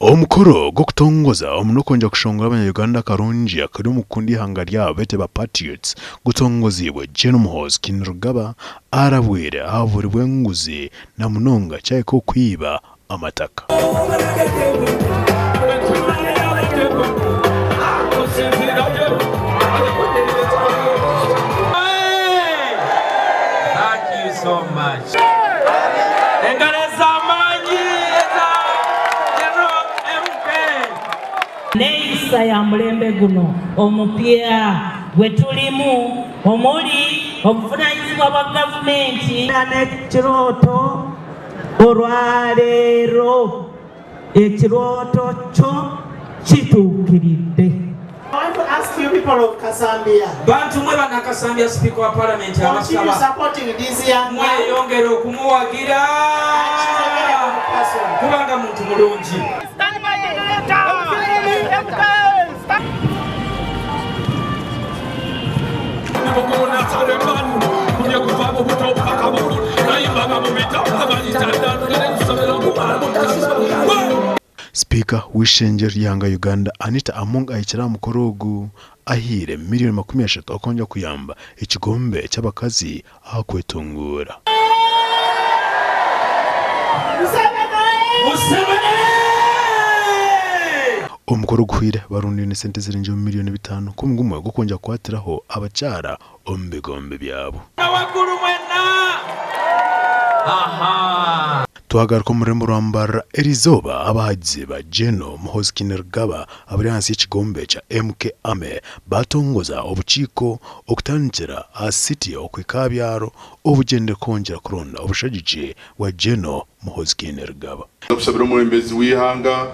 Omukoro gw'okutongoza omu n'okwongyera kushongora abanya-Uganda akarungi akari omu kukunda eihanga ryabo beete ba Patriots gutongoziibwe Gen Muhoozi Kainerugaba arabwire aha buri bw'enguzi na munonga kyahika okwiba amataka. Neeyisa ya mulembe guno omupya gwe tulimu omuli obuvunaanyizibwa bwa gavumenti. N'ekirooto olwaleero ekirooto kyo kituukiridde. I want to ask you people of Kasambya. Bantu mwe bannakasambya sipiika wa palamenti Continue abasaba supporting this young man. mweyongere okumuwagira And she's a very good person. kubanga muntu mulungi. Sipiika w'eishengyero ry'eihanga Uganda, Anita Among ahikire aha mukoro ogu ahaire miriyoni 30 okwongyera kuyamba ekigombe ky'abakazi aha kwetunguura. Omukoro oguhweire barundaine sente ezirengire omu miriyoni bitaano kumi gumwe gw'okwongyera kukwatiraho abakyara omu bigombe byabo. Twagaruka omu rurembo rwa Mbarara eriizooba, abahagizi ba Gen. Muhoozi Kainerugaba abari ahansi y'ekigombe kya MK Army baatongoza obukiiko okutandikira aha city okuhika aha byaro obugyendire kwongyera kuronda obushagiki bwa Gen. Muhoozi Kainerugaba. Kusabira omwebembezi w'eihanga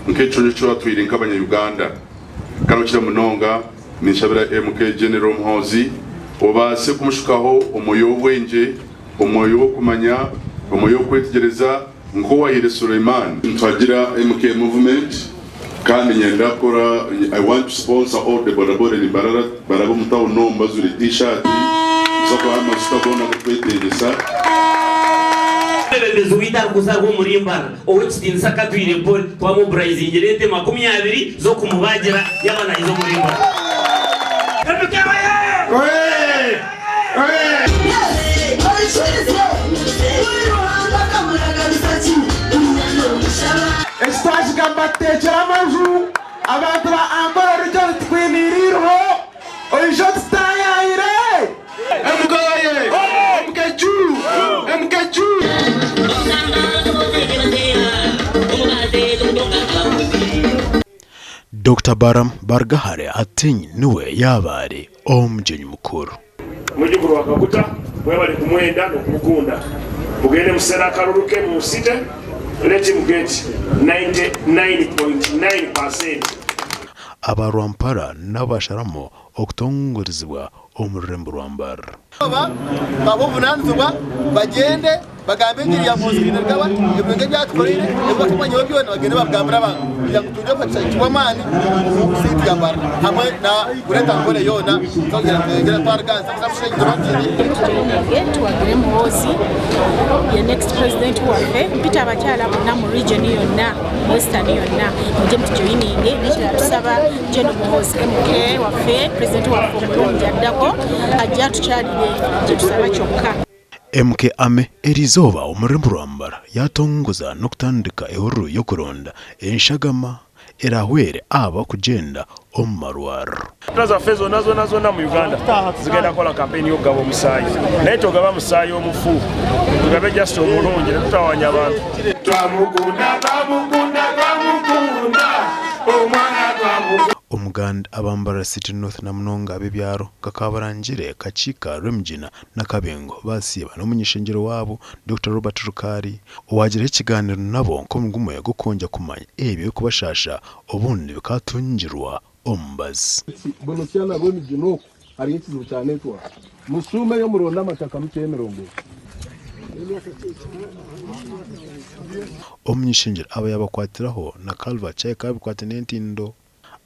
nk'ekiconco eki atwire nk'abanya-Uganda kandi okukira munonga ninshabira MK General Muhoozi obaase kumushukaho omwoyo w'obwengye, omwoyo w'okumanya, omwoyo w'okwetegyereza nk'owahaire Suleiman. Nituhagira MK Movement kandi niinyenda kukora, I want to sponsor all the boda boda in Mbarara barabe omu town omu bajwaire T-shirt, nituza kubaha amajuta goona agarikwetengyesa. Omwebembezi waitu arikuzaarwa omuri Mbarara, Ow'ekitiinisa Katwire Paul, twamobilizingira ente 20 z'okumubaagira yaaba naija omuri Mbarara. Eki twakigamba tuteekyere amaju, abantu ba Ankole Region tukwiniire eiriho, oije otutaayaayire. Dokita Balaam Barugahare Ateenyi niwe yaaba ari omugyenyi mukuru. Mwijukuru wa Kaguta mwebale kumwenda nokumukunda. Mugende musere akalulu ke mumusite let him get 99.9 percent. Aba Rwampara nabo basharamu okutongorizibwa omu rurembo rwa Mbarara. Babahe obuvunanizibwa bagyende bagambe engiri ya Muhoozi Kainerugaba, ebirungi ebi atukoreire, ebi batakumanyaho byona bagyende babigambire abantu kugira ngu twongere kushagikibwa amaani omu siiti ya Mbarara hamwe na Greater Ankole yoona kugira ngu tweyongyere twaruga Tujoininge tuwagire Muhoozi ye next president waffe. Mpita abakyala bonna mu region yonna, western yonna mujje mutujoininge. Nekirala tusaba Gen Muhoozi MK waffe president waffe omulungi addako ajje atukyalire, kyetusaba kyokka. MK Army eriizooba omu rurembo rwa Mbarara yaatongoza n'okutandika ehururu y'okuronda enshagama erahwere abo abakugyenda omu marwariro. Chapter zaffe zona zona zona mu Uganda zigenda kukola campaign yokugaba omusaayi naye togaba musaayi omufu tugabe just omulungi netutawanya abantu. Twamukunda twamukunda twamukunda omwana twamukunda. Omuganda aba Mbarara City North na munonga ab'ebyaro nka Kabarangire, Kakiika, Rwemigina na Kabingo baasiiba n'omuny'ishengyero waabo Dokita Robert Rukaari owaagiraho ekigaaniiro nabo nk'omugumwe gw'okwongyera kumanya ebi ebirikubashaasha obundi bikaatungirwa omubazi. Bunutsya na Rwemigina oku hariyo ekizibu kya network. Mushuumeyo muronde amataka mukye emirongooti. Omuny'ishengyero aba yaabakwatiraho na Calvert Kyayeka abikwate n'entindo.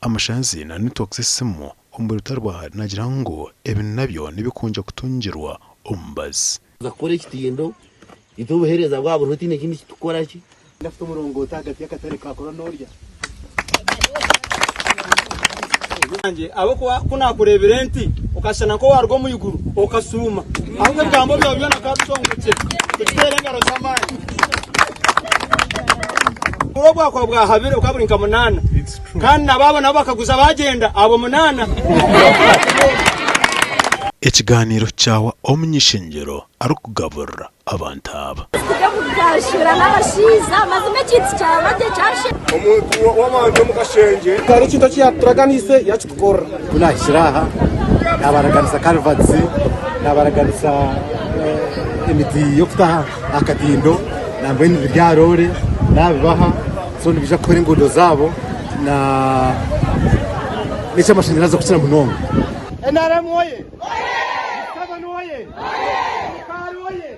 Amashanzi na network z'esimu omu bwire butari bwa hare naagira ngu ebi nabyo nibikunja kutungirwa omubazi. Kuza kukora ekitindo, itwe obuheereza bwa buriho tihaine kindi eki turikukora ki? Afite omurongoti ahagati y'akatare ka Koronorya. Ahabw'okuba ku naakureebire nti, okashushana nk'owaaruga omu iguru, okashuuma, ahabw'okuba ebigambo byawe byona bikaba bishongokire. Tukiteere engaro z'amaani. Oburo bwakaba bwahabire bukaba buri nka munaana, kandi nabo abo nabo bakaguza baagyenda, abo munaana. Ekigaaniiro kyawa omuny'ishengyero arikugaburira abantu aba. Omuntu w'abantu omu kashengye. Hariho ekintu eki yaaturaganiise yaakitukorera. Ku naahikire aha, naabaraganisa culverts, naabaraganisa emiti y'okuta aha katindo, nambwenu biri aha roore naabibaha, so nibiija kukora enguudo zaabo na n'eky'amashanyarazi okukira munonga. NRM oye! Museveni oye! Mukari oye!